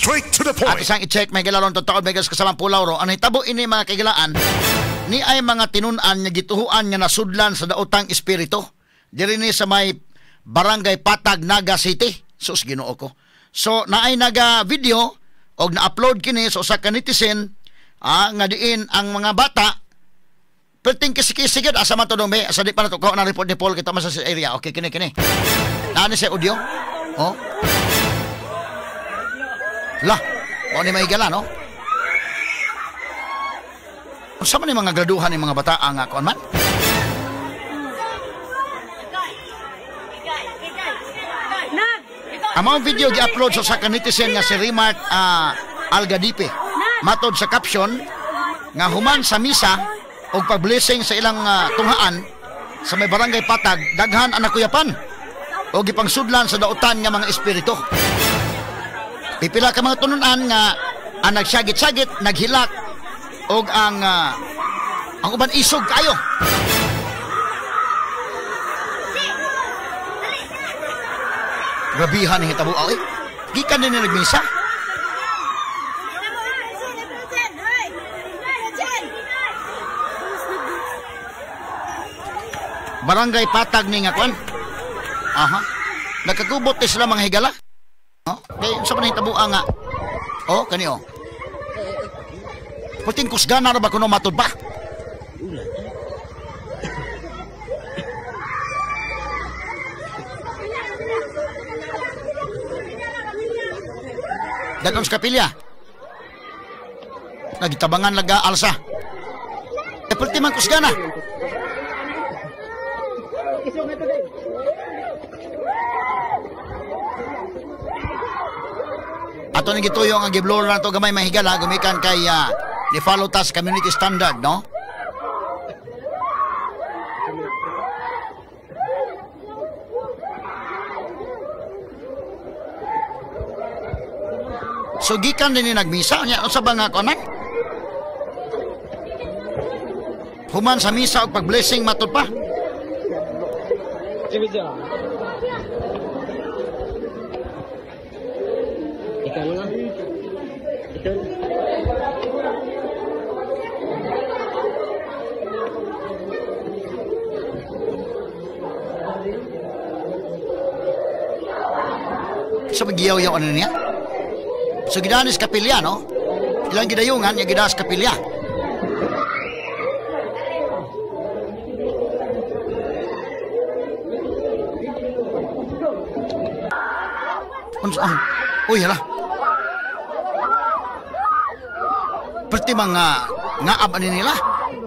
Straight to the point. At isang i-check may gilaron totoo may kasamang Pulauro. Ang hitabo ini mga kagilaan ni ay mga tinun-an nga gituhuan nga nasudlan sa daotang espiritu. Diri ni sa may Barangay Patag, Naga City. Sus, Ginoo ko. So naay naga video og na-upload kini sa usa ka netizen nga diin ang mga bata perting kisikisi gid asa man to dong be asa di pa nato na report ni Paul kita man sa area. Okay, kini kini. Naa ni sa audio. Oh. Lah, mao ni mahigala, no? Unsa man ni mga graduhan ni mga bata nga kuan man? Ang mga video gi-upload sa usa ka netizen nga si Remart Algadipe. Matod sa caption nga human sa misa og pag-blessing sa ilang tunghaan sa may Barangay Patag, daghan ang nakuyapan o gipangsudlan sa daotan nga mga espiritu. Pipila ka mga tununan nga ang nagsagit-sagit, naghilak og ang uban isog kayo. Grabihan ang hitabo eh. Gikan din nagmisa. Barangay Patag ni nga kwan. Aha. Nakakubot ni sila mga higala. Oh, kay unsa man hitabo nga. Oh, kani oh. Puting kusgana ra ba kuno matud ba? Dagon sa kapilya. Nagitabangan laga alsa. E perti man kusgana. Ato ni gituyo ang giblur na to gamay mahigala gumikan kay ni follow tas community standard, no? So gikan din ni nagmisa nya unsa ba nga kuan? Human sa misa og pag-blessing matud pa. Sa paggiyaw-yaw ano niya? So gidanis kapilya, no? Ilang gidayungan, yung gidanis kapilya. Unsa? Uy, hala. Perti mga ngaab ani nila.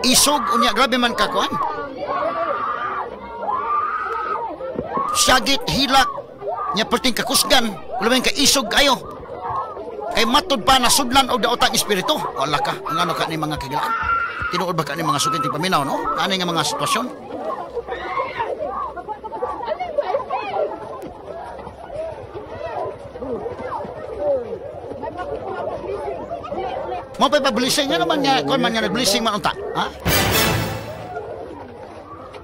Isog unya grabe man kakuan. Syagit hilak nya perting kakusgan, wala man kaisog kayo. Kay matud pa nasudlan og daotang espiritu. Wala ka, ang ano ka ni mga kagilaan. Tinuod ba ka ni mga sukinting paminaw, no? Ani nga mga sitwasyon? Mo pa pa-blessing nga naman nga, kon man nga nag-blessing man unta, ha?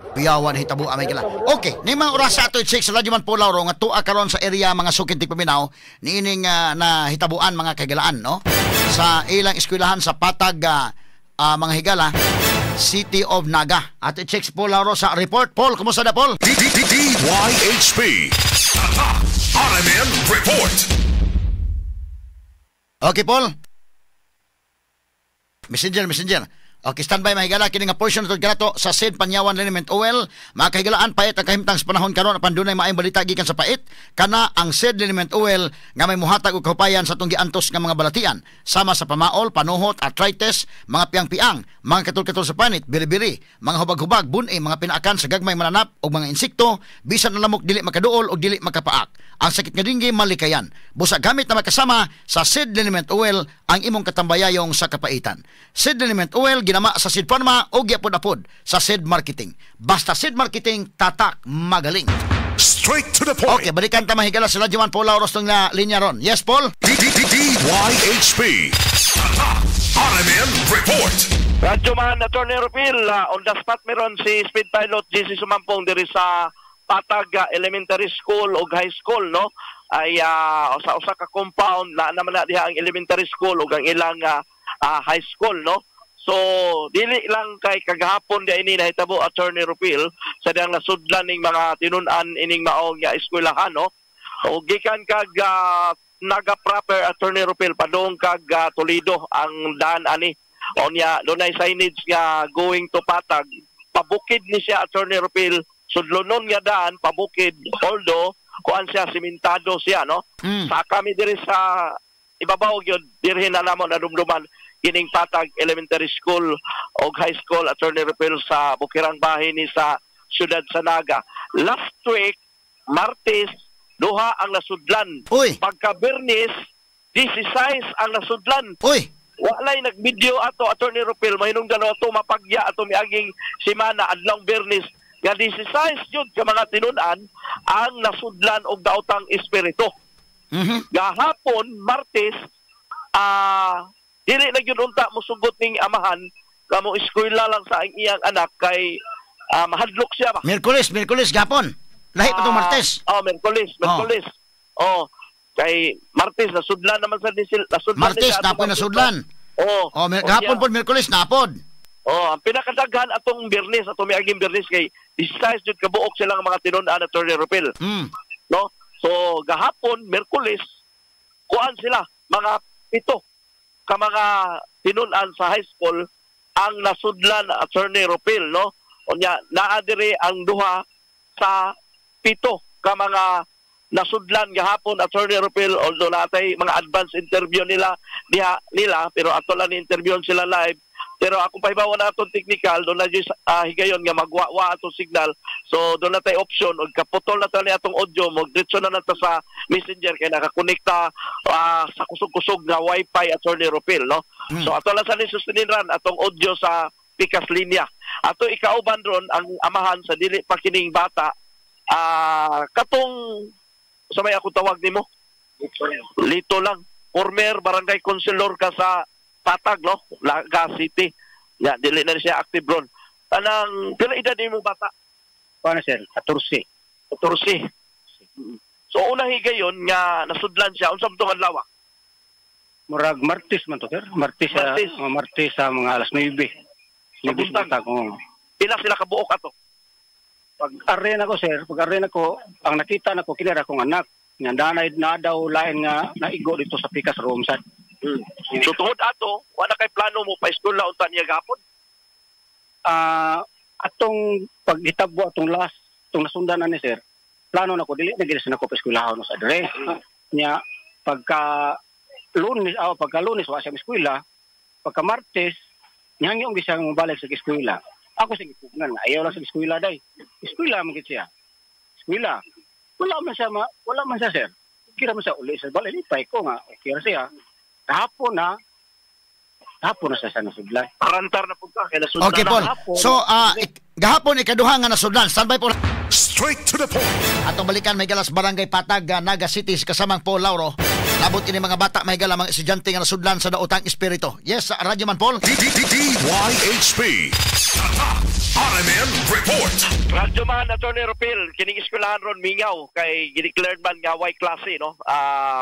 Biyawan hitabo amay kila. Okay, ni mga oras sa ato i-check sa Radyo Man po Lauro nga tuwa karon sa area mga sukinting paminaw niining na hitabuan mga kagilaan, no? Sa ilang eskwelahan sa Patag mga higala, City of Naga. Ato i-check si Paul Lauro sa report. Paul, kumusta na Paul? DYHP RMN Report. Okay, Paul. Messenger, messenger. Okay, standby mga higala. Kini nga portion na kanato sa Sid Panyawan Liniment Oil. Mga kahigalaan, pait ang kahimtang sa panahon karon apan dunay maayong balita gikan sa pait. Kana ang Sid Liniment Oil nga may muhatag og kahupayan sa atong giantos nga mga balatian sama sa pamaol, panuhot, arthritis, mga piang-piang, mga katul-katul sa panit, biri-biri, mga hubag-hubag, bun-i, mga pinaakan sa gagmay mananap og mga insekto, bisan ang lamok dili makaduol og dili makapaak. Ang sakit nga dinggi malikayan. Busa gamit na makasama sa Sid Liniment Oil ang imong katambayayong sa kapaitan. Sid Liniment Oil ginama sa Sid Pharma o giapod-apod sa Sid Marketing. Basta Sid Marketing, tatak magaling. Straight to the point. Okay, balikan ta mahigala sa Radyo Man Paul Lauro nga linya ron. Yes, Paul? DYHP RMN Report. Radyo Man, Attorney Rupil, on the spot meron si Speed Pilot GC Sumampong diri sa Patag Elementary School o High School, no? ay sa usa ka compound na naman na diha ang elementary school ug ang ilang high school, no? So dili lang kay kagahapon di ini nahitabo, Attorney Rupil, sa diyang nasudlan ning mga tinun-an ining maong nga eskwelahan, no? O gikan kag Naga proper, Attorney Rupil, padung kag Toledo ang daan ani. Unya dunay signage nga "Going to Patag." Pabukid ni siya, Attorney Rupil, sudlonon nga daan pabukid, although kuan siya, simentado siya, no? Sa kami diri sa ibabaw gyud dirhi na namo nadumduman kining Patag Elementary School og High School, Attorney Rupil, sa Bukirang bahin ni sa siyudad sa Naga. Last week, Martes, duha ang nasudlan. Uy. Pagka Biyernes, 16 ang nasudlan. Uy. Walay nag-video ato, Attorney Rupil, mahinungdan ato mapagya ato miaging semana, adlawng Biyernes nga 16 jud ka mga tinun-an ang nasudlan og daotang espiritu. Gahapon, Martes, dili na gyud unta mosugot ning amahan nga mo eskwela lang sa ang iyang anak kay mahadlok siya ba. Miyerkules, Miyerkules gapon. Lahi pa tong Martes. Oh, Miyerkules, Miyerkules. Oh. Kay Martes nasudlan naman sa disil, nasudlan Martes ni siya ato. Napoy nasudlan. Oh. Oh, gahapon pod Miyerkules napod. Oh, ang pinakadaghan atong Biyernes, atong miaging Biyernes kay 16 jud kabuok silang mga tinun-an, Attorney Rupil. No? So gahapon, Miyerkules, kuan sila mga 7 ka mga tinun-an sa high school ang nasudlan, Attorney Rupil, no? Unya naa diri ang duha sa 7 ka mga nasudlan gahapon, Attorney Rupil, although natay mga advance interview nila diha nila, pero ato lang ni-interview sila live. Pero akong pahibawa na atong technical doon na higayon nga magwa-wa atong signal, so doon na tay option og kaputol na ta ni atong audio, mo diretso na nato sa Messenger kay nakakonekta sa kusog-kusog nga wifi, Attorney Rupil, no? So ato lang sa ni sustenin atong audio sa pikas linya. Ato ikauban ron ang amahan sa dili pa kining bata, katong sa may ako tawag nimo Lito lang, former barangay councilor ka sa Patag, no, Naga City. Ya, dili na siya active ron. Anang pila edad nimo bata? Paano, sir? 14. 14. So una higayon nga nasudlan siya, unsa man tong adlaw? Murag Martes man to, sir. Martes sa Martes. Oh, Martes sa mga alas 9. Sa 9 buntag. Buntag, oh. Pila sila kabuok ato? Pag arren ako, sir, pag arren ako, ang nakita nako kini ra akong anak. Nga danay na daw lain nga naigo dito sa pikas room sa. So tungod ato, wala kay plano mo pa school na unta niya gahapon? Atong paghitabo atong last atong nasundan na ni sir. Plano nako dili na gid sa nako pa eskwelahon sa dire. Nya pagka Lunes, pagka Lunes wa siya eskwela, pagka Martes nihangyo gyud siya mobalik sa eskwela. Ako sa gipugngan nga ayaw lang sa eskwela day. Eskwela man gid siya. Eskwela. Wala man siya, sir. Kira man siya uli sa balay, lipay ko nga okay ra siya. Kahapon na siya sa nasudlan. Parantar na pud ka kay nasudlan Okay, na. Paul. Gahapon. So, gahapon ikaduha nga nasudlan. Standby po. Straight to the point. Atong balikan may galas Barangay Patag, Naga City, kasamang Paul Lauro. Labot ini mga bata may gala mga estudyante nga nasudlan sa daotang espiritu. Yes, Radyo Man Paul. D D D DYHP. Tatak RMN Report. Radyo man, Attorney Rupil, kining eskwelahan ron mingaw kay gideclared man nga way klase, no?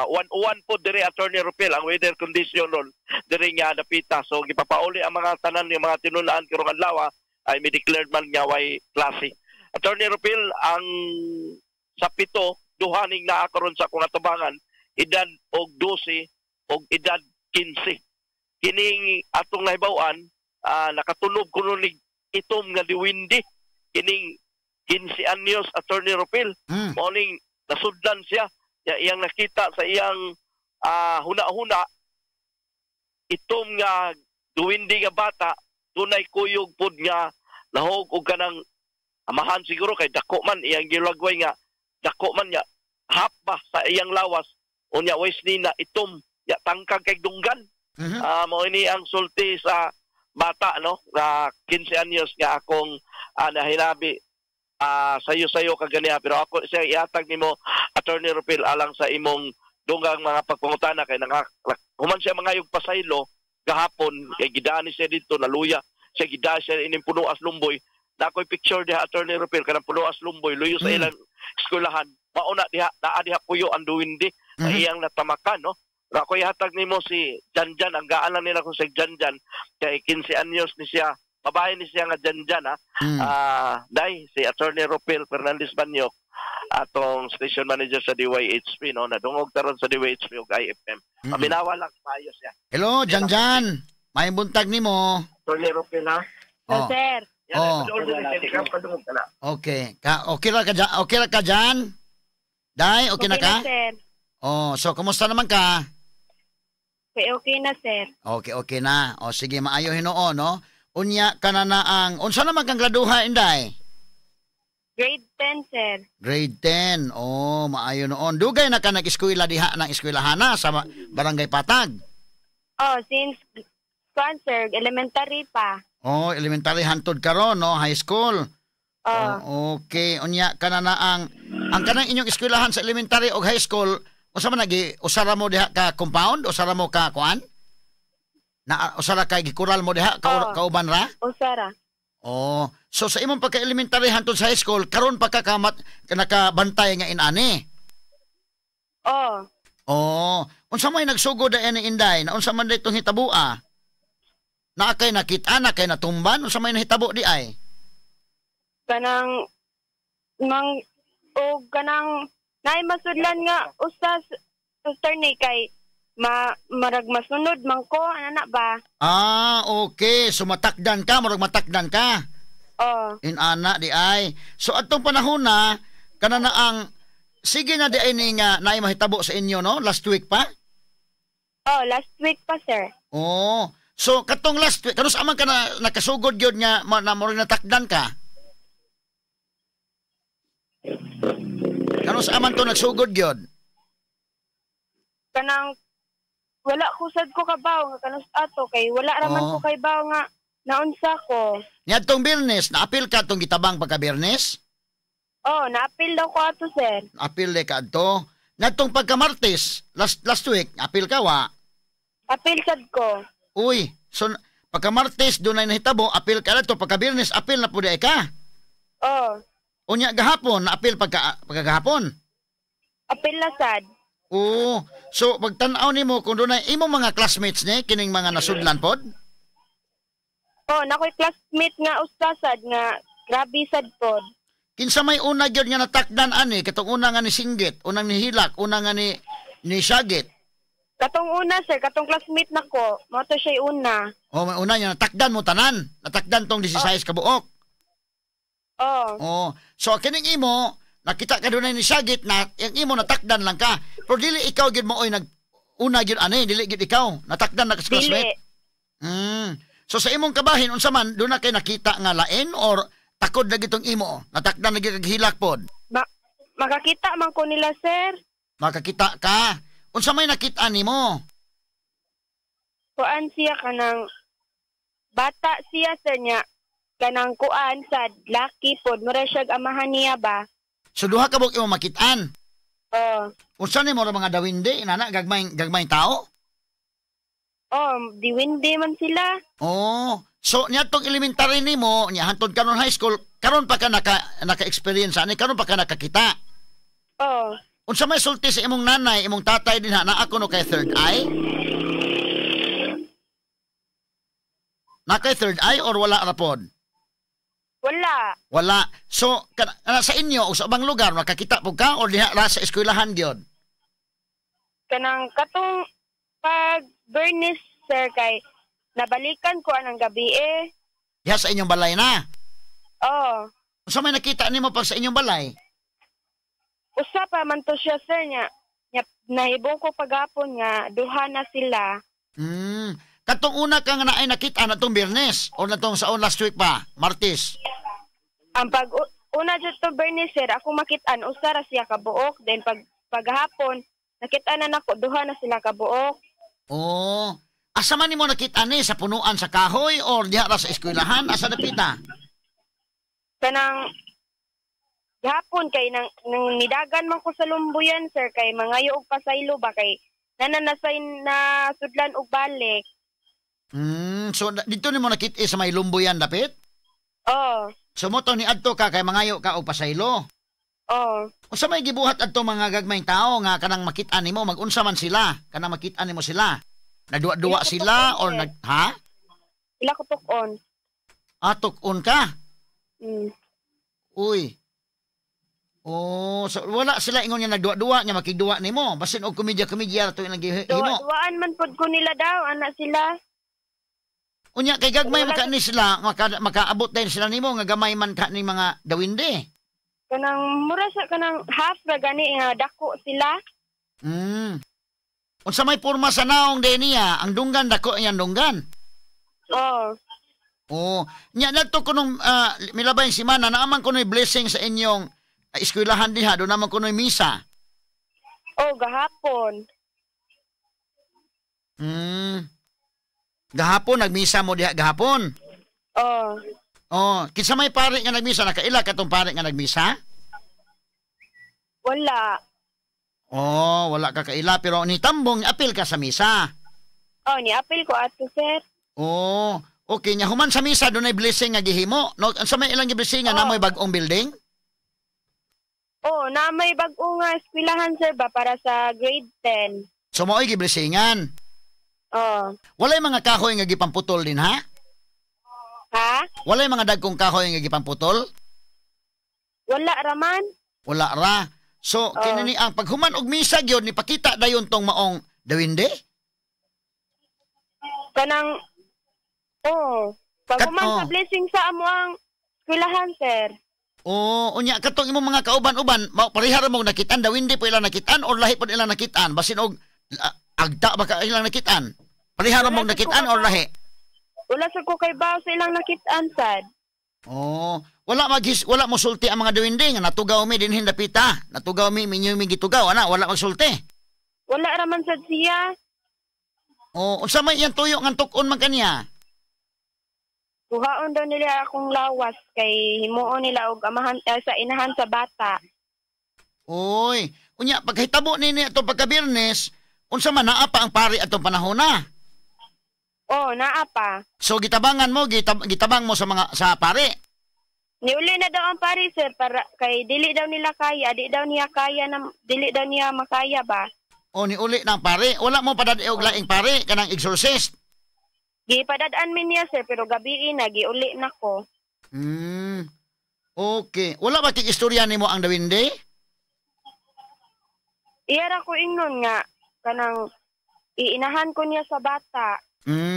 One po dire, Attorney Rupil, ang weather condition ron dire nga dapita. So gipapauli ang mga tanan yung mga tinun-an karong adlaw ay may declared man nga way klase. Attorney Rupil, ang sa 7, duha ning naa karon sa akong atubangan, edad og 12 og edad 15. Kining atong nahibaw-an, nakatunob kuno ni itom nga diwindi kining 15 anyos, Attorney Rupil. Mao ning nasudlan siya ya, iyang nakita sa iyang huna-huna itom nga duwindi nga bata, dunay kuyog pud nga nahog og kanang amahan siguro kay dako man iyang gilagway nga dako man niya hap ba sa iyang lawas. Unya wais ni na itom ya, tangkag kay dunggan. Mao ini ang sulti sa bata, no, nga 15 anyos nga akong nahinabi sayo-sayo kaganiha, pero ako siya ihatag nimo, Attorney Rupil, alang sa imong dunggang mga pagpangutana kay nanga human siya mangayog pasaylo gahapon kay gidani siya dito, naluya siya, gidani siya ining punuas lumboy. Na ako'y picture diha, Attorney Rupil, kanang punuas lumboy luyo sa ilang eskwelahan. Mauna diha naa diha puyo ang duwindi nga iyang natamakan, no. Ra ko ihatag nimo si Janjan, ang gaan lang nila kung si Janjan kay 15 anyos ni siya, babae ni siya nga Janjan, ha. Day si Attorney Rupil Fernandez Banyok, atong station manager sa DYHP, no, nadungog taron sa DYHP ug IFM. Paminawa lang maayo siya. Hello, Janjan. May buntag nimo. Attorney Rupil, ha. Oh. Sir. Yan, Oh. padungog ka na. Okay. Ka okay ra ka dyan? Okay ra ka dyan? Day, okay, na ka? Sir. Oh, so kumusta naman ka? Okay, okay na, sir. Okay, okay na. O sige, maayo hinuon, no? Unya ka na na ang unsa naman kang graduha, Inday? Grade 10, sir. Grade 10. Oh, maayo noon. Dugay na ka nag-eskwela diha ng eskwelahana sa Barangay Patag. Oh, since kuan, sir, elementary pa. Oh, elementary hantod karon, no? High school. Oh. Oh, okay. Unya ka na na ang kanang inyong eskwelahan sa elementary o high school, usa man nagi usara mo diha ka compound, usara mo ka kuan? Na usara kay gikural mo diha ka, Oo. Kauban ra? Usara. Oh, so sa imong pagka-elementary hantod sa high school, karon pa ka kamat nakabantay nga inani. Oh. Oh, unsa may nagsugod na ni Inday? Na unsa man ditong hitabua? Naa kay nakita, na kay natumban, unsa may nahitabo di ay? Kanang mang o kanang naay masudlan nga usa, sister, ni kay ma marag masunod man ko ana ba? Ah, okay. So matakdan ka, murag matakdan ka. Oh. Inana di ay. So atong panahon na kana na ang sige na di ay ni nga naay mahitabo sa inyo, no? Last week pa? Oh, last week pa, sir. Oh. So katong last week, kanus aman ka na nakasugod gyud nga na murag natakdan ka? Kanus aman to nagsugod gyud? Kanang wala ko sad ko kabaw nga kanus ato kay wala ra man ko kay baw nga naunsa ko. Niadtong Biyernes, naapil ka atong gitabang pagka Biyernes? Oh, naapil daw ko ato, sir. Naapil ka adto. Niadtong pagka Martes, last week, naapil ka wa? Apil sad ko. Uy, so pagka Martes dunay nahitabo, apil ka adto, pagka Biyernes apil na pud ka. Oh. Unya gahapon, naapil pagka gahapon. Apil na sad. Oo. So pagtan-aw nimo kung dunay imong mga classmates ni kining mga nasudlan pod? Oh, nakoy classmate nga usa sad nga grabe sad pod. Kinsa may una gyud nga natakdan ani katong una nga ni singgit, unang nihilak, una nga ni syagit? Katong una, sir, katong classmate nako, mao to siya una. Oh, may una niya natakdan mo tanan. Natakdan tong 16 ka buok. Oh. Oh, so kining imo nakita ka dunay ni syagit na yung imo natakdan lang ka. Pero dili ikaw gyud mo oy nag una gyud ani, dili gyud ikaw natakdan na ka sa classmate. Dili. So sa imong kabahin unsa man doon na kay nakita nga lain or takod lagi tong imo, natakdan lagi kag hilak pod? Makakita man ko nila, sir. Makakita ka. Unsa may nakita nimo? Kuan siya kanang bata siya, sir, niya. Kanang kuan sad laki pod, mura siya amahan niya ba? So duha ka buok imo makitaan. Oh. Unsa nimo ra mga dawinde inana gagmay tao? Oh, diwinde man sila. Oh, so niadtong elementary nimo, nya hantod karon high school, karon pa ka naka-experience ani, karon pa ka nakakita. Oh. Unsa may sulti sa imong nanay, imong tatay dinha na ako no kay third eye? Na kay third eye or wala ra pod? Wala. Wala. So kana sa inyo o sa ubang lugar makakita pud ka or diha ra sa eskwelahan gyud? Kanang katong pag Bernice, sir, kay nabalikan ko anang gabi eh. Diha sa inyong balay na? Oo. Oh. Unsa may nakita nimo pag sa inyong balay? Usa pa man to siya, sir, nya. Nahibong ko pagapon nga duha na sila. Katong una ka nga naay nakita na tong Biyernes o na tong sa last week pa, Martes. Ang pag una jud to Biyernes, sir, ako makitaan usa ra siya kabuok, then pag paghapon nakita na nako duha na sila kabuok. Oh, asa man nimo nakita ni, sa punuan sa kahoy or diha ra sa eskwelahan, asa dapita? Kanang gahapon kay nang nidagan man ko sa lumbuyan, sir, kay mangayo og pasaylo ba kay nananasay na sudlan og balik. So dito nimo nakita sa may lumbuyan dapit? Oh. So mo to ni adto ka kay mangayo ka og pasaylo. Oh. Unsa may gibuhat adto mga gagmayng tao nga kanang makit-an nimo, magunsa man sila, kanang makit-an nimo sila? Nagduwa-duwa Ila ko sila tukon, or sir. Nag ha? Ila ko tukon. Atok-on ka? Mm. Uy. Oh, so wala sila ingon nga nagduwa-duwa nya makigduwa nimo. Basin og komedya-komedya ra to ilang gihimo. Duwa-duwaan man pod ko nila daw, ana sila. Unya kay gagmay Wala man ka ni sila, makaabot din sila nimo nga gamay man ka ni mga dawinde. Kanang mura sa kanang half ra gani nga dako sila. Unsa may porma sa naong din niya, ang dunggan dako iyang dunggan. Oh. Oh, nya nadto ko nung milabay simana naaman kuno'y blessing sa inyong eskwelahan diha, do naman kuno'y misa. Oh, gahapon. Gahapon nagmisa mo diha gahapon. Oh. Oh, kinsa may pare nga nagmisa, nakaila katong pare nga nagmisa? Wala. Oh, wala ka kaila pero ni tambong apil ka sa misa. Oh, ni-apil ko ato, sir. Oh, okay nya human sa misa dunay blessing nga gihimo. No, unsa may ilang giblessingan Oh. na may bag-ong building? Oh, na may bag-o nga eskwelahan, sir, ba para sa grade 10. So mao'y giblessingan. Oh. Walay mga kahoy nga gipamputol din ha? Ha? Walay mga dagkong kahoy nga gipamputol? Wala raman. Wala ra. So Oo. kini ni ang paghuman og misa gyud nipakita dayon tong maong dawinde? Kanang oh, paghuman oh. sa blessing sa amo ang eskwelahan, sir. Oo, unya katong imong mga kauban-uban, mao pareha ra mong nakitaan dawinde po ilang nakitaan or lahi po ilang nakitaan, basin og agta ba ka ilang nakitaan? Pareha ra mong Wala sa nakitaan or lahi? Wala sa ko kay baw sa ilang nakitaan sad. Oh, wala mosulti ang mga dawinde nga natugaw mi dinhin dapita. Natugaw mi minyo mi gitugaw ana, wala magsulti. Wala raman sad siya. Oh, unsa may iyang tuyo nga tuk-on man kaniya? Kuhaon daw nila akong lawas kay himuon nila og amahan sa inahan sa bata. Oy, unya pagkahitabo nini atong pagkabirnes, unsa man naa pa ang pari atong panahon na? Oh, naa pa. So gitabangan mo, gitabang mo sa mga sa pari. Niuli na daw ang pari, sir, para kay dili daw nila kaya, di daw niya kaya na dili daw niya makaya ba. O niuli ng pari, wala mo padad og laing pari kanang exorcist. Gipadad-an mi niya, sir, pero gabii na giuli na ko. Okay. Wala ba kig istorya nimo ang dawinde? Iya ra ko ingon nga kanang iinahan ko niya sa bata.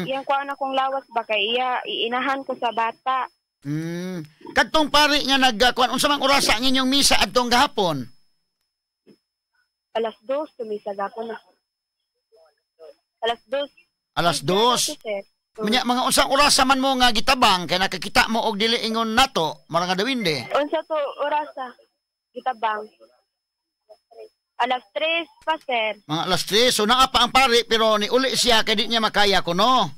Iyang kuan akong lawas ba kay iya iinahan ko sa bata. Kadtong pari nga nagkuan, unsa mang orasa ang inyong misa adtong gahapon? 2:00 tumisa gapon na. 2:00. 2:00. Sir. Unya mga unsang orasa man mo nga gitabang kay nakakita mo og dili ingon nato mara nga dawinde. Unsa to orasa? Gitabang. 3:00 pa, sir. Mga 3:00. So naa pa ang pari pero niuli siya kay di niya makaya kuno.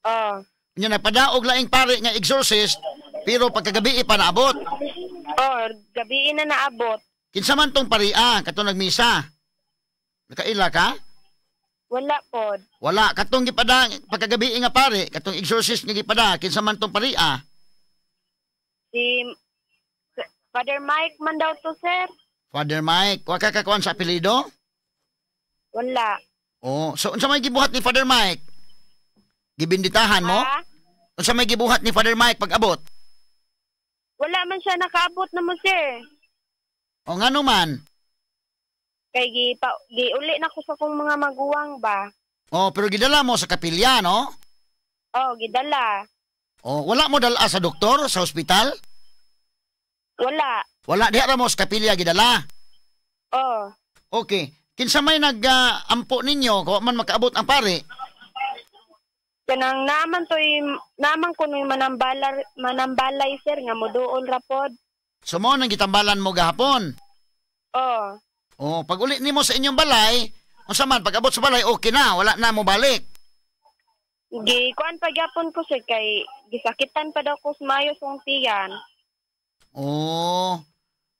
Oh. Unya nagpadaog laing pari nga exorcist pero pagkagabi pa naabot. Oh, gabi na naabot. Kinsa man tong pari katong nagmisa? Nakaila ka? Wala pod. Wala katong gipada pagkagabi nga pare, katong exorcist nga gipada, kinsa man tong pari? Si Father Mike man daw to, sir. Father Mike, wa ka kakuan sa apelyido? Wala. Oh, so unsa may gibuhat ni Father Mike? Gibinditahan mo? Ha? Unsa may gibuhat ni Father Mike pag abot? Wala man siya nakaabot na mo, sir. O ngano man? Kay giuli na ko sa kong mga maguwang ba. Oh, pero gidala mo sa kapilya, no? Oh, gidala. Oh, wala mo dala sa doktor sa ospital? Wala. Wala diha ra mo sa kapilya gidala. Oh. Okay. Kinsa may nag-ampo ninyo kung man makaabot ang pare? Kanang naaman to'y naaman ko nu'y manambalay, sir, nga moduol ra pod. So mo nang gitambalan mo gahapon. Oh. Oh, pag uli nimo sa inyong balay, unsa man pag abot sa balay okay na, wala na mo balik. Gikuan pa gyapon ko, sir, kay gisakitan pa daw ko sa mayo sa tiyan. Oh.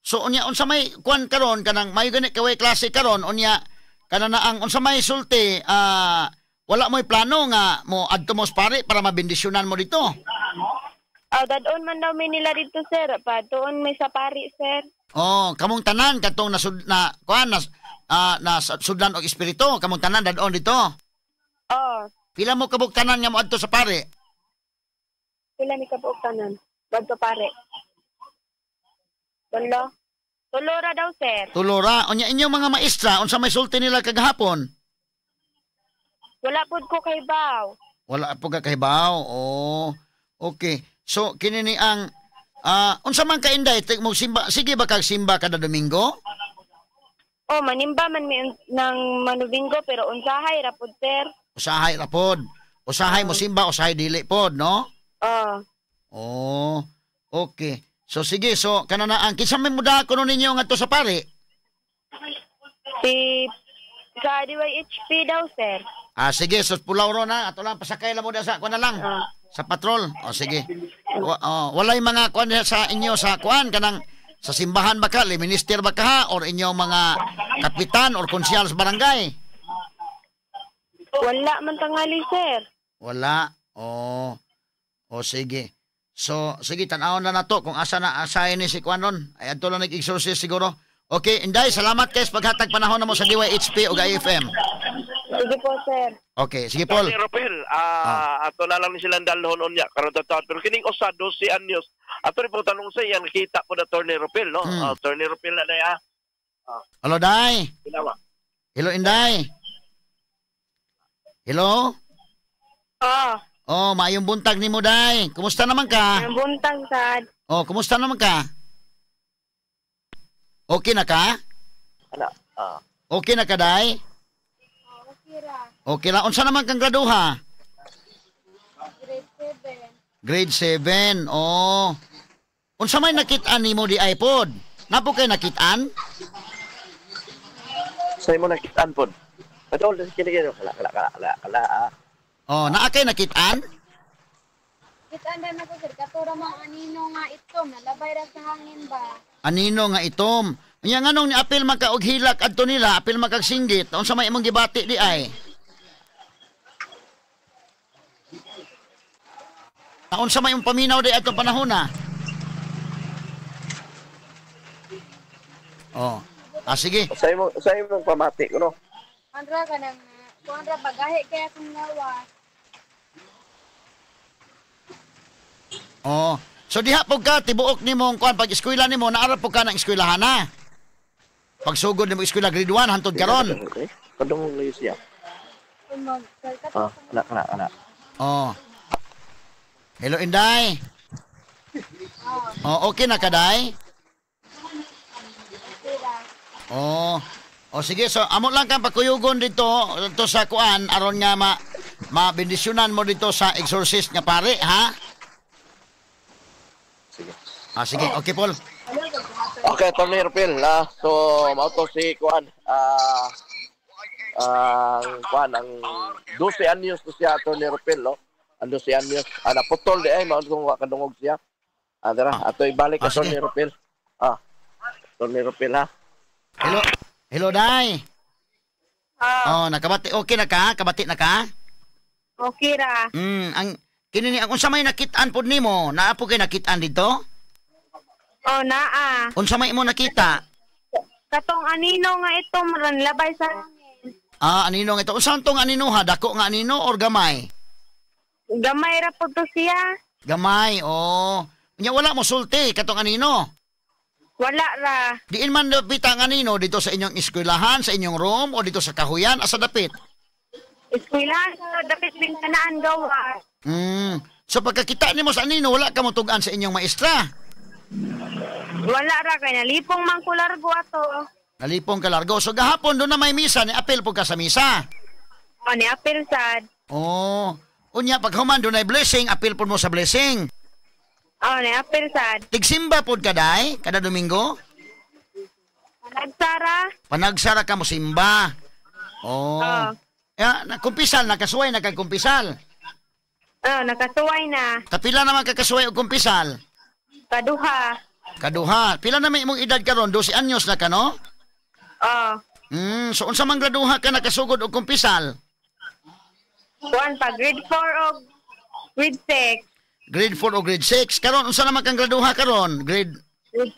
So unya unsa may kuan karon kanang mayo gani kaway klase karon unya kana na ang unsa may sulti wala mo'y plano nga mo adto mo sa pare para mabendisyonan mo dito. Aw, dadon man daw mi nila dito, sir. Patuon may sa pari, sir. Oh, kamong tanan katong nasud na kuan na nasudlan og espiritu, kamong tanan dadon dito. Oh, Pila mo kabuk tanan nga moadto sa pare? Pila ni kabuok tanan? Badto pare. Tulo. Tulo ra daw, sir. Tulora. Unya inyong mga maestra, unsa may sulti nila kagahapon? Wala pud ko kay baw. Wala po ka kahibaw. Oh. Okay. So kini ni ang unsa man ka, Inday, mo simba, sige ba kag simba kada Domingo? Oh, manimba man mi ng manubinggo pero unsahay ra pud, sir. Usahay ra pod. Usahay mo simba, usahay dili pod, no? Oh. Oh. Okay. So sige, so kanana ang kinsa may muda kuno ninyo ngadto sa pare? Si sa DYHP daw, sir. Ah, sige, so pulaw ro na ato lang pasakay lang mo da sa kuan na lang. Sa patrol. O sige. Oh, walay mga kuan sa inyo sa kuan kanang sa simbahan ba ka, minister ba ka ha, or inyong mga kapitan or konsyal sa barangay? Wala man tangali, sir. Wala. Oh. O sige. So, sige, tan-awon na nato kung asa na asahin ni si kuan ron. Ay adto lang nag-exorcist siguro. Okay, Inday, salamat kay sa paghatag panahon na mo sa DYHP o IFM. Sige po, sir. Okay, sige Paul. Attorney Ropel, ato na lang ni silang dalhon unya karon taon. Pero kining usa 12 anyos. Ato rin po tanong sa iyan kita po na Attorney Ropel, no? Attorney Ropel na day ah. Hello, Day. Ginawa. Hello, Inday. Hello? Oh, Oh, maayong buntag nimo, Day. Kumusta naman ka? ang buntag sad. Oh, kumusta naman ka? Okay na ka? Ana. Okay na ka, Day? Okay ra. Okay ra. Unsa naman kang graduha? Grade 7. Grade 7. Oh. Unsa may nakit-an nimo di iPod? Napo kay nakit-an? Sa imo nakitaan pod. Ato kini kini kala kala kala kala kala. Oh, naa kay nakit-an? Kitaan na ko, sir, katura mang anino nga itom, nalabay ra sa hangin ba? Anino nga itom? Unya nganong ni apil man ka og hilak adto nila, apil man kag singgit. Unsa may imong gibati di ay? Unsa may imong paminaw di atong panahon na? Oh. Ah, sige. Sa imo pamati ko, no. Andra ka nang, kuan ra bagahe kaya kung lawas. Oh. So diha pud ka tibuok nimong kuan pag eskwela nimo, naara pud ka ng eskwelahan na. Pagsugod nimo eskwela grade 1 hantod karon. Okay. Kadungog layo siya. Kung mag Ah, kala kala kala. Oh. Hello, Inday. Oh, okay na ka, Day? Oh. Oh, sige, so amo lang kang pakuyugon dito dito sa kuan aron nga ma mabendisyonan mo dito sa exorcist nga pare, ha? Sige. Ah, sige. Okay, Paul. Okay, Attorney Ropel, so mao to si kuan ang kuan ang 12 anyos to siya, Attorney Ropel, no? Ang 12 anyos, naputol di ay mao kung wa kadungog siya. Dara, ato ibalik Sige. Attorney Ropel. Attorney Ropel ha. Hello. Hello, Day. Oh, Oh, nakabati. Okay na ka? Kabati na ka? Okay ra. Ang kini ni ang unsa may nakit-an pud nimo? Naa po kay nakit-an dito? Oh, naa. Unsa may imo nakita? Katong anino nga itom ran labay sa hangin. Ah, anino nga ito? Unsa tong anino ha? Dako nga anino or gamay? Gamay ra pud to siya. Gamay, oh. Nya wala mo sulti katong anino. Wala ra. Diin man dapit ang anino dito sa inyong eskwelahan, sa inyong room o dito sa kahuyan asa dapit? Eskwelahan sa dapit bintanaan gawa. So pagkakita nimo sa anino, wala ka motugan sa inyong maestra. Wala ra kay nalipong man ko largo ato. Nalipong ka largo. So gahapon doon na may misa, ni apel po ka sa misa. O ni apel sad. Oh. Unya pag human doon ay blessing, apel po mo sa blessing. O ni apel sad. Tigsimba pod ka day kada Domingo? Nagsara. Panagsara ka mo simba. Oh. Ya, kumpisal nakasuway na kag kumpisal. Oh, nakasuway na. Kapila naman kakasuway og kumpisal? Kaduha. Kaduha. Pila na may imong edad karon? 12 anyos na ka, no? Oh. So unsa man graduha ka nakasugod og kumpisal? Kuan pa grade 4 og grade 6. Grade 4 o grade 6. Karon unsa naman kang graduha karon? Grade Grade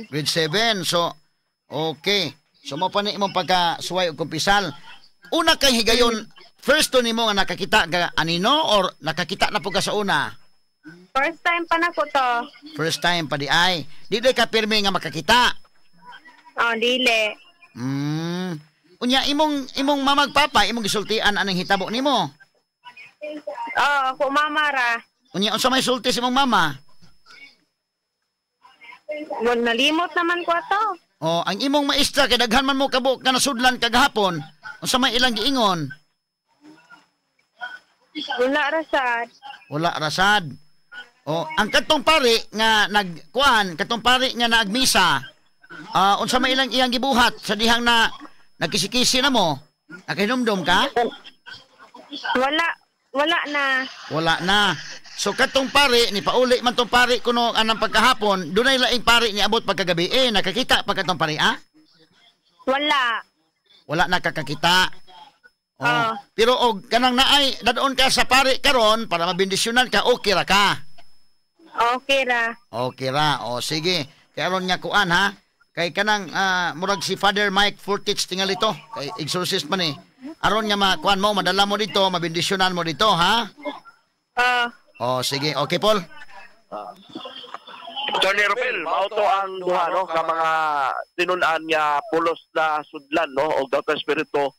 7. Grade 7. So, okay. So, mo pa ni imong pagkasuway og kumpisal. Una kay higayon, first to nimo nga nakakita ka anino or nakakita na po ka sa una? First time pa na ko to. First time pa di ay. Di ka pirmi nga makakita. Oh, dili. Unya imong imong mamag papa imong gisultian anang hitabo nimo. Oh, ako mama ra. Unya unsa may sulti sa imong mama? Wal nalimot naman ko ato. Oh, ang imong maestra kay daghan man mo kabuk nga nasudlan kagahapon. Unsa may ilang giingon? Wala ra sad. Wala rasad. Oh, ang katong pari nga nagkuan, katong pari nga naagmisa. Unsa may ilang iyang gibuhat sa dihang na nagkisikisi na mo? Nakahinumdom ka? Wala, wala na. Wala na. So katong pari ni pauli man tong pari kuno anang pagkahapon, dunay laing pari ni abot pagkagabi. Eh, nakakita pa katong pari ah? Wala. Wala na kakakita. Oh. Ah. Pero og kanang naay dadon ka sa pari karon para mabendisyonan ka, okay ra ka. Okay ra. Okay ra. O sige. Kay aron nga kuan ha. Kay kanang murag si Father Mike Fortich tingali to. Kay exorcist man eh. Aron nga makuan mo, madala mo dito, mabendisyonan mo dito ha. Oh. O sige. Okay, Paul. Attorney Rupil, mao to ang duha no ka mga tinun-an nga pulos na sudlan no og daw espiritu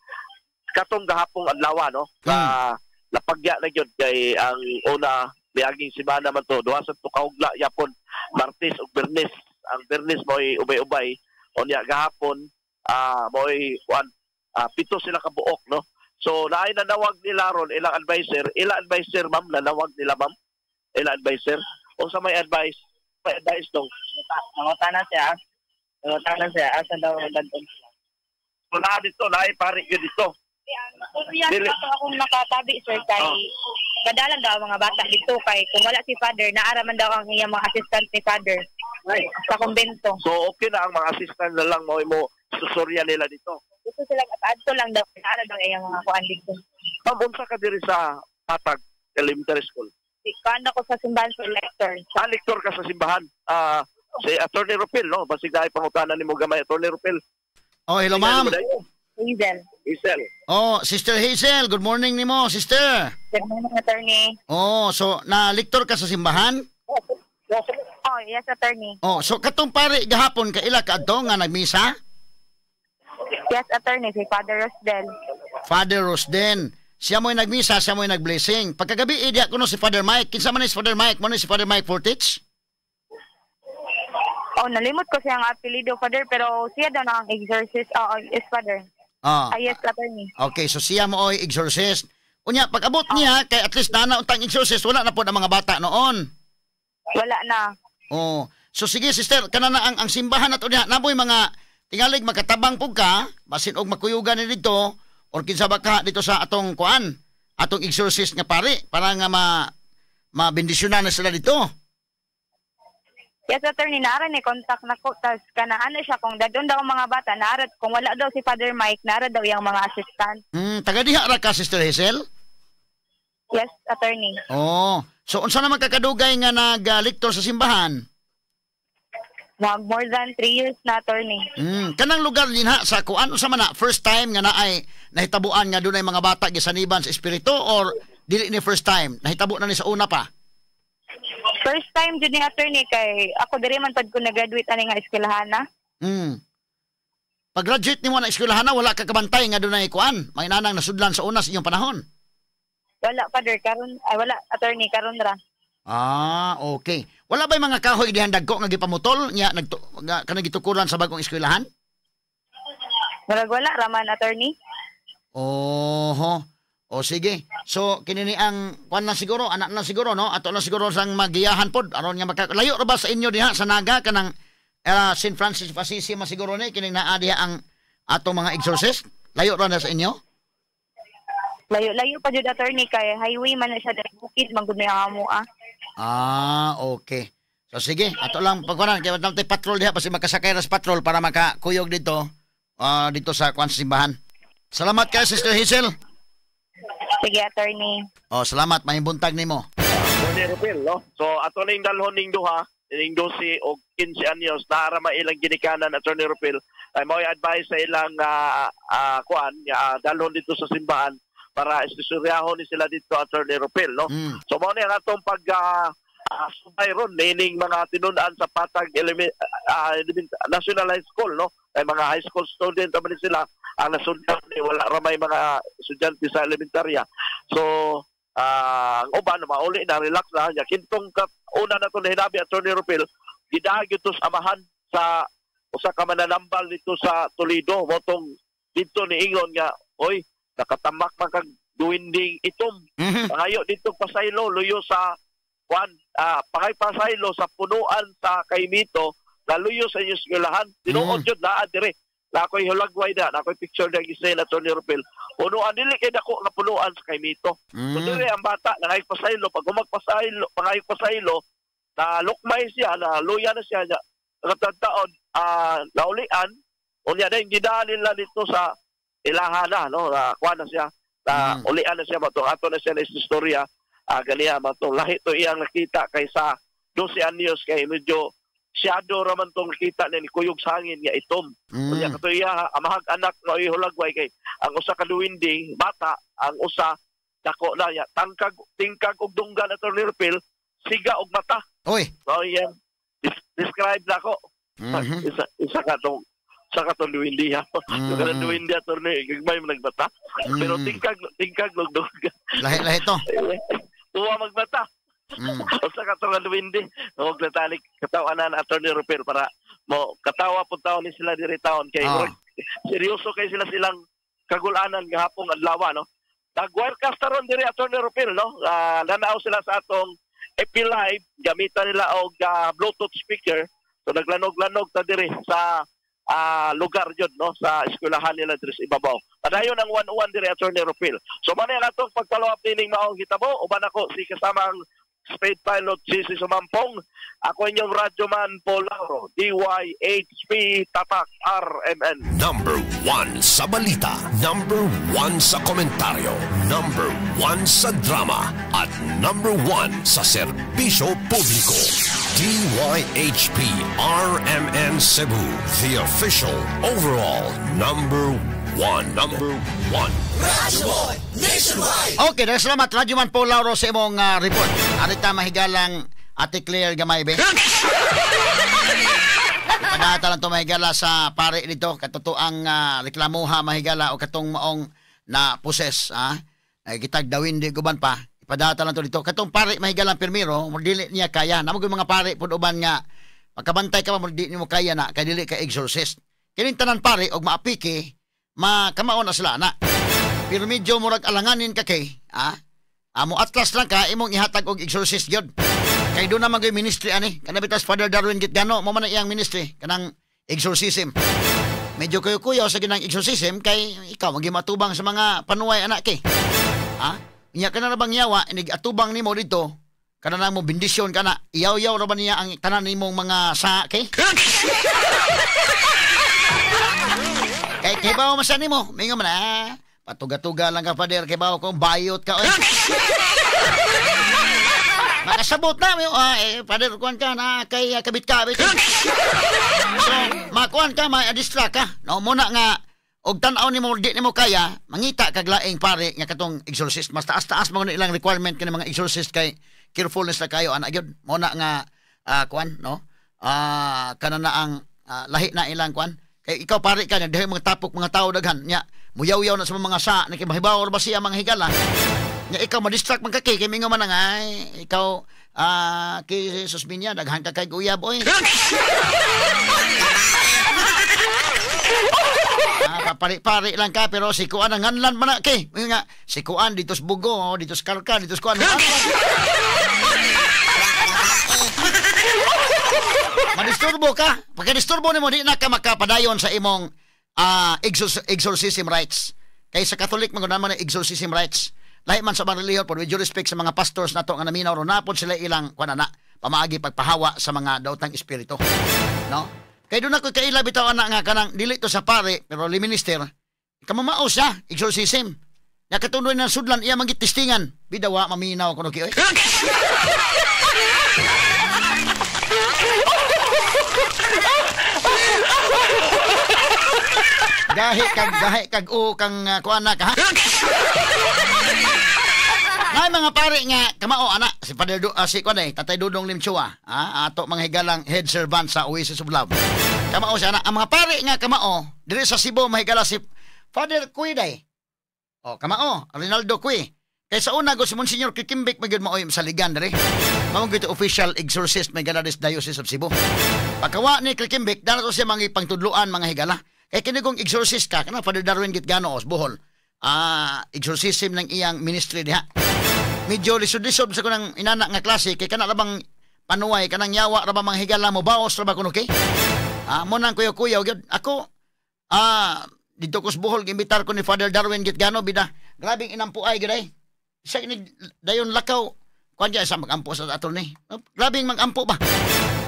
katong gahapong adlaw no sa lapagya na gyud kay ang una miaging semana man to duha sa tukaugla yapon Martes ug Bernes. Ang Bernes mo'y ubay-ubay, unya gahapon mo'y kuan 7 sila kabuok no. So naay nanawag nila ron ilang advisor, ila advisor ma'am, nanawag nila ma'am, ila advisor unsa may advice, may advice dong? Nangutana siya. Nangutana siya. Asa daw dadon sila. Wala dito, naay pare yun dito. Yan Dili. ato akong nakatabi sir kay kadalan daw ang mga bata dito kay kung wala si father naara man daw ang iyang mga assistant ni father sa kumbento. So okay na ang mga assistant na lang mo mo susurya nila dito. Dito sila at adto lang daw naara daw iyang mga kuan dito. Ma'am, unsa ka diri sa Patag Elementary School? Kuan ako sa simbahan sa lector. Sa lektor ka sa simbahan. Si Attorney Rupil no, basig naay pangutana nimo gamay Attorney Rupil. Oh, hello ma'am. Hazel. Hazel. Oh, Sister Hazel, good morning nimo, sister. Good morning, attorney. Oh, so na lektor ka sa simbahan? Oh, yes, attorney. Oh, so katong pari gahapon kaila ka adto nga nagmisa? Yes, attorney. Si Father Rosdel. Father Rosden. Siya mo'y nagmisa, siya mo'y nagblessing. Pagkagabi, diya kuno si Father Mike. Kinsa man ni si Father Mike? Mo ni si Father Mike Fortich? Oh, nalimot ko siyang apelyido, Father, pero siya daw na ang exorcist. Oh, yes, Father. Ah. Ah, yes, attorney. Okay, so siya mo oy exorcist. Unya, pag abot niya, kay at least nana untang exorcist, wala na po ng mga bata noon. Wala na. Oh. So sige, sister, kana na ang simbahan nato niya, naboy mga tingalig makatabang pug ka, basin og makuyugan ni dito or kinsa ba ka dito sa atong kuan, atong exorcist nga pare para nga ma mabendisyonan na sila dito. Yes, attorney, naara ni contact na ko. Tas kana ano siya, kung dadon daw ang mga bata, naara, kung wala daw si Father Mike, naara daw yung mga assistant. Taga diha ra ka, Sister Hazel? Yes, attorney. Oh, so unsa naman kakadugay nga nag-lektor sa simbahan? Mag more than 3 years na, attorney. Kanang lugar din ha sa kuan unsa man na first time nga naay nahitabuan nga dunay mga bata gisaniban sa espiritu or dili ni first time? Nahitabo na ni sa una pa. First time jud ni attorney kay ako diri man pad ko nag-graduate ani nga eskwelahan na. Pag graduate nimo na eskwelahan na, wala ka kabantay nga dunay kuan, may nanang nasudlan sa una sa inyong panahon. Wala, Father, karon ay wala attorney karon ra. Ah, okay. Wala ba'y mga kahoy dihan dagko nga gipamutol nya nga kanang gitukuran sa bagong eskwelahan? Murag wala raman attorney. Oho. O sige. So kini ni ang kuan lang siguro, anak lang siguro no, ato lang siguro sang magiyahan pod aron nga maka layo ra ba sa inyo diha sa Naga kanang St. Francis of Assisi man siguro ni kining naa diha ang atong mga exorcist? Layo ra na sa inyo? Layo-layo pa jud attorney kay highway man na siya diri bukid man gud may amo ah. Ah, okay. So sige, ato lang pagkuanan kay natay patrol diha basi makasakay ra sa patrol para makakuyog dito dito sa kuan sa simbahan. Salamat kay Sister Hazel. Sige, attorney. Oh, salamat, maayong buntag nimo. Attorney Rupil, no? So ato ning dalhon ning duha ining 12 o 15 anyos naara man ilang ginikanan, Attorney Rupil, ay mao advice sa ilang kuan dalhon dito sa simbahan para isturyahon ni sila dito, Attorney Rupil, no? So mao ni ang atong pag subay ron nining mga tinun-an sa Patag National High School, no? Ay mga high school student naman sila ang nasundan, wala ra may mga estudyante sa elementarya. So ang uban mauli na, relax na nya. Kintong una na to nahinabi, Attorney Rupil, gidaag ito sa amahan sa usa ka mananambal dito sa Toledo, motong dito ni ingon nga, oy, nakatamak man kag duwinding itom. Pangayo dito pasaylo luyo sa kwan, pangay pasaylo sa punuan sa Kaymito, naluyo sa inyong eskwelahan. Tinuod yun, naa dire. Nakoy hulagway na, nakoy picture na gisay na, Tony Rupil. Punuan, dili kay dako nga punuan sa Kaymito. So dire ang bata, nangay pasaylo, pag humagpasaylo, pangay pasaylo, na lukmay siya, na luya na siya, nakatagtaon, naulian, unya din, gidaan nila dito sa ilahana, no, na kuha na siya, na ulian na siya, matong ato na siya na istorya, ganiya, matong lahi to iyang nakita kaysa 12 anyos, kay medyo shadow raman tong nakita ni kuyog sa hangin nga itom. Unya kato iya amahag anak nga ihulagway kay ang usa ka duwindi bata, ang usa dako na ya tangkag tingkag og dunggan, Attorney Rupil, siga og mata. Oy. So yan describe na ko. Isa ka tong sa katong duwindi ha. Mm. Duwindi, Attorney, gagmay mo nagbata. Pero tingkag og dunggan. Lahi-lahi to. Tuwa magbata. Usa ka tong duwindi. Huwag na talik katawanan, Attorney Rupil, para mo katawa po taon ni sila diri taon kay seryoso kay sila silang kagulanan gahapong adlaw, no. Nag-wirecast ron diri, Attorney Rupil, no. Nanaw sila sa atong FB Live, gamitan nila og Bluetooth speaker. So naglanog-lanog ta diri sa lugar yun, no, sa eskwelahan nila diri sa ibabaw. Padayon ang 1-1 diri, Attorney Rupil. So man ang atong pag-follow up nining maong hitabo, uban ako si kasamang Spade Pilot GC Sumampong. Ako inyong radyoman Paul Lauro, DYHP Tatak RMN. Number 1 sa balita, number 1 sa komentaryo, number 1 sa drama, at number 1 sa serbisyo publiko. DYHP RMN Cebu, the official overall number 1. Number 1. Radyo Boy Nationwide. Okay, dahil salamat Radyoman Paul Lauro sa imong report. Arita mahigalang Ate Claire Gamaybe. Ipadata lang ito mahigala sa pare dito, katotoang reklamuha mahigala o katong maong na poses. Kitag dawin di guban pa. Ipadata lang ito dito. Katong pare mahigalang pirmiro, dili niya kaya. Namag yung mga pare pud uban nga pagkabantay ka pa, dili mo kaya na, kay dili ka exorcist. Kining tanan pare og maapiki, makamao na sila na. Pero medyo murag alanganin ka kay, amo atlas lang ka imong ihatag og exorcist gyud. Kay do na man gyud ministry ani. Kana bitas Father Darwin Gitgano, mo man ang iyang ministry kanang exorcism. Medyo kuyo-kuyo sa ginang exorcism kay ikaw magi matubang sa mga panuway anak kay. Inya kana ra bang yawa inig atubang nimo dito, kana na mo bendisyon kana, iyaw-yaw ra ba niya ang tanan nimong mga sa kay? Kay kay bawo man sa nimo, mingon man patuga-tuga lang ka pader kay bawo kung bayot ka oy. Makasabot na mo pader kuan ka na kay kabit-kabit. So makuan ka, ma-distract ka. No muna nga og tan-aw nimo di nimo kaya, mangita kag laing pare nga katong exorcist. Mas taas-taas man ilang requirement kini mga exorcist kay carefulness na kayo ana gyud. Muna nga kuan no. Kana na ang lahi na ilang kuan. Kay ikaw pare ka dahil mga tapok mga tao daghan nya muyaw-yaw na sa mga sa ni kay mahibaw ra ba siya mga higala. Nya ikaw ma-distract man ka kay mingon man nga ay ikaw kay Susminya daghan ka kay guyab oy. Pare-pare lang ka pero si kuan ang nganlan man na kay. Nga si kuan dito sa Bugo, dito sa Karka, dito sa kuan. Madisturbo ka. Pagka-disturbo nimo di na ka makapadayon sa imong exorcism rights. Kay sa Catholic man man na exorcism rights. Lahi man sa mga relihiyon, but with due respect sa mga pastors nato nga naminaw ron napod sila ilang kuan na pamaagi pagpahawa sa mga daotang espiritu. No? Kay doon ako kaila bitaw anak nga kanang dili to sa pare pero li minister kamamao siya exorcism. Nakatunoy ng sudlan iya mangitistingan. Bidawa maminaw kuno ki oy. Gahi kag o kang kuan na ka ha. Nay mga pare nga kamao ana si Father si kuan Tatay Dudong Limchua, ato mga higalang head servant sa Oasis of Love. Kamao siya ana ang mga pare nga kamao diri sa Cebu mahigala si Father Cui day. O kamao Rinaldo Cui. Kay sa una go si Monsignor Kikimbik magyud maoy sa ligan diri. Mao gyud official exorcist may gala des Diocese of Cebu. Pagkawa ni Kikimbik danato siya mga ipangtudloan mga higala. Kay kini kung exorcist ka kana Father Darwin Gitgano os Bohol. Exorcism ng iyang ministry diha. Medyo lisod-lisod sa kunang inana nga klase kay kana rabang panuway kanang yawa ra ba mga higala mo baos ra ba kuno kay. Mo nang kuyo-kuyo gyud ako didto ko sa Bohol giimbitar ko ni Father Darwin Gitgano bida. Grabing inampuay gyud ay. Siya ni dayon lakaw kuan diya sa magampo sa attorney. Grabing magampo ba.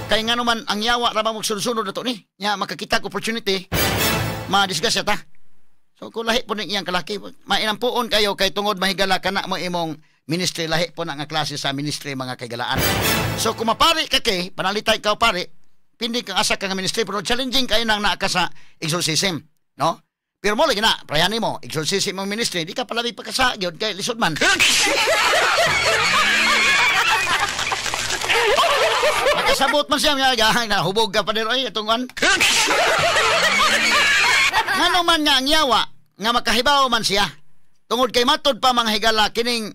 Kay ngano man ang yawa ra ba magsunod-sunod ato ni. Nya makakita opportunity madisgrasya ta. So kung lahi po ning iyang kalaki, mainampuon kayo kay tungod mahigala kana mo imong ministry lahi po na nga klase sa ministry mga kaigalaan. So kung mapari ka kay panalitay ka pare, pindi kang asa ka nga ministry pero challenging kayo nang naa ka sa exorcism, no? Pero mo lagi na, prayanin mo, exorcism mong ministry, di ka palabi pagkasa gyud kay lisod man. Makasabot man siya nga nahubog ka pa dero ay atong kan. Ngano man nga ang yawa nga makahibaw man siya. Tungod kay matod pa mga higala kining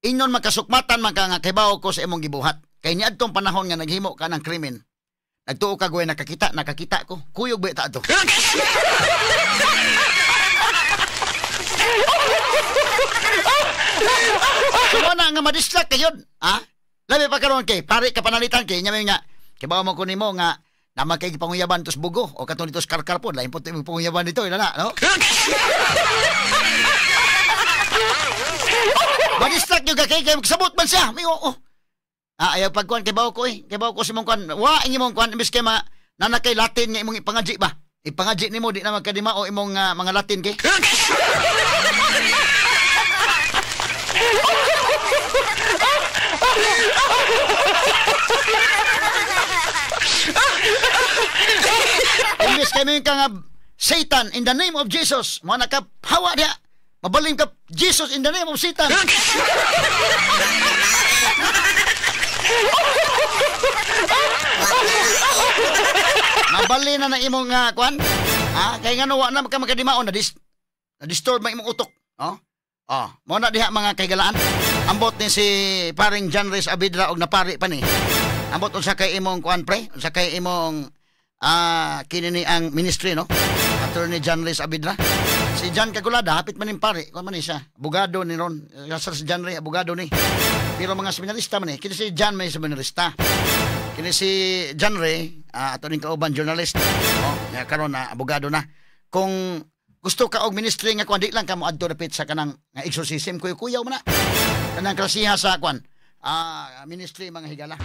ingon makasukmatan man ka nga kahibaw ko sa imong gibuhat. Kay niadtong panahon nga naghimo ka ng krimen. Nagtuo ka goy nakakita, nakakita ko. Kuyog ba ta ato? So na nga madistract kayo, ha? Labi pa karon kay pare ka panalitan kay nya nga kibaw mo ko nimo nga naman kay panguyaban tos bugo o katong dito sa karkar po lain po imong panguyaban dito ina na, no? Madistract nyo ka kay sabot man siya. May oo. Ayaw pagkuan kay bawo ko eh. Kay bawo ko si mong kuan. Wa ang imong kuan imbes kay ma nanakay Latin nga imong ipangadji ba. Ipangadji nimo di na magkadimao imong mga Latin kay. Imbes kay mo ka nga Satan in the name of Jesus, mo na ka hawa diha. Mabaling ka Jesus in the name of Satan. Mabali na na imong kuan. Kay ngano wa na ka makadimaon na disturb man imong utok, no? Oh, mo na diha mga kaigalaan. Ambot ni si paring John Reyes Abidra og napari pa ni. Ambot unsa kay imong kuan pre? Unsa kay imong kini ni ang ministry, no? Attorney John Reyes Abidra. Si John Kagulada hapit man ning pare, kuan man ni siya. Abogado ni ron. Si John Reyes abogado ni. Pero mga seminarista man ni. Kini si John may seminarista. Kini si John Ray, ato ning kauban journalist, no? Nga karon na abogado na. Kung gusto ka og ministry nga kuan di lang ka mo adto dapit sa kanang nga exorcism kuy-kuyaw man na. Kanang klasiha sa kuan ministry mga higala.